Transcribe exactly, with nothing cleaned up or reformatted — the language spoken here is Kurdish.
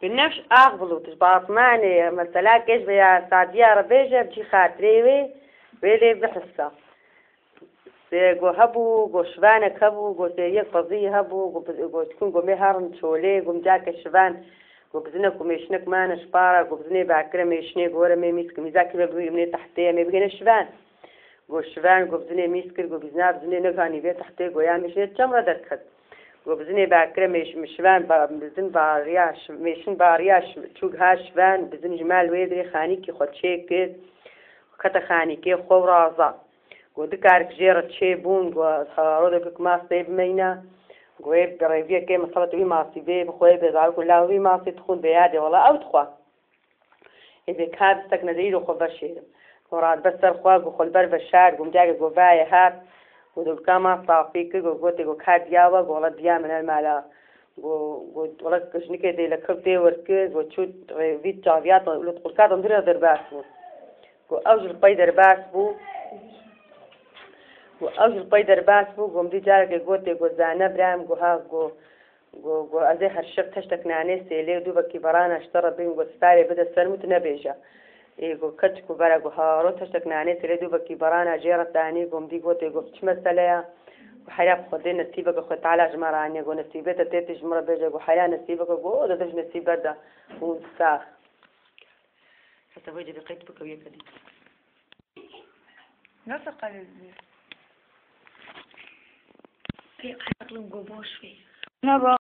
Binefş ax bulutiş, Batmanê, mesela keş veya Sadiya re bêje, cî xatirê wê, wê lê bihisa. Sê go hebû, go şivanek hebû, go sê yek pezî hebû, go bi-, go çikûn go mê herin çolê, go micake şivan, go bizine ku mêşinek mane ji para, go bizinê bakire mêşinê, go were mê mîsk, mîzakî ve bigî mê tehtê, em ê bigêne şivan. Go şivan, go bizinê mîz kir, go bizina bizinê neganî vê tehtê, go ya mêşinê çem re derket. Go bizinê bakire mêş-, şivan ba-, bizin bariya, şi-, mêşin bariya, şi-, çûk ha şivan, bizin ji mal wê dirê xanîkî xwe çêkir. Kete xanîkê xwe û raza. Go du karik jê re çêbûn, go rodek masê bimeyne. Go ê rêviyekê miselet wî masî bê, bi xwe bê zarok û law wî masî dixwin bê yadê, wela ew dixwe. Ê bê ka distek nedeyî ro xwe veşêrim. Go radbe ser xwe, go xwe li ber veşar, go micakê go vaye hat. Go dolka ma safî kir, go gotê go ka diya we, go wela diya min el mala. Go, go, wela jinikê dê le kew tê werkir, go çû rê vî çaviya te, li qulka te dirê derbas bû. Go ew ji li pey derbas bû. Go ew ji li pey derbas bû, go min dî carekê gotê, go zane birayem, go ha, go, go, go ez ê her şev teştek nanê sêlê û dûvekî berana ji te re bêm, go starê bide ser min tu nebêje. Ê, go keçik û bere, go haro teştek nanê sêlê dûvekî berana jê re tanî, go min dî gotê, go çi mesele ya? Go heyra bi Xwedê nesîbeke Xwedê Teala ji me re aniye, go nesîbê te tê tê ji min re bêje, go heyra nesîbeke, go o de ji nesîb berde. Hûn sax. Hesabê cebê qeyd bike û yeke dî. Nasıl kaydedilir? Pek aklım go boş ver. Merhaba.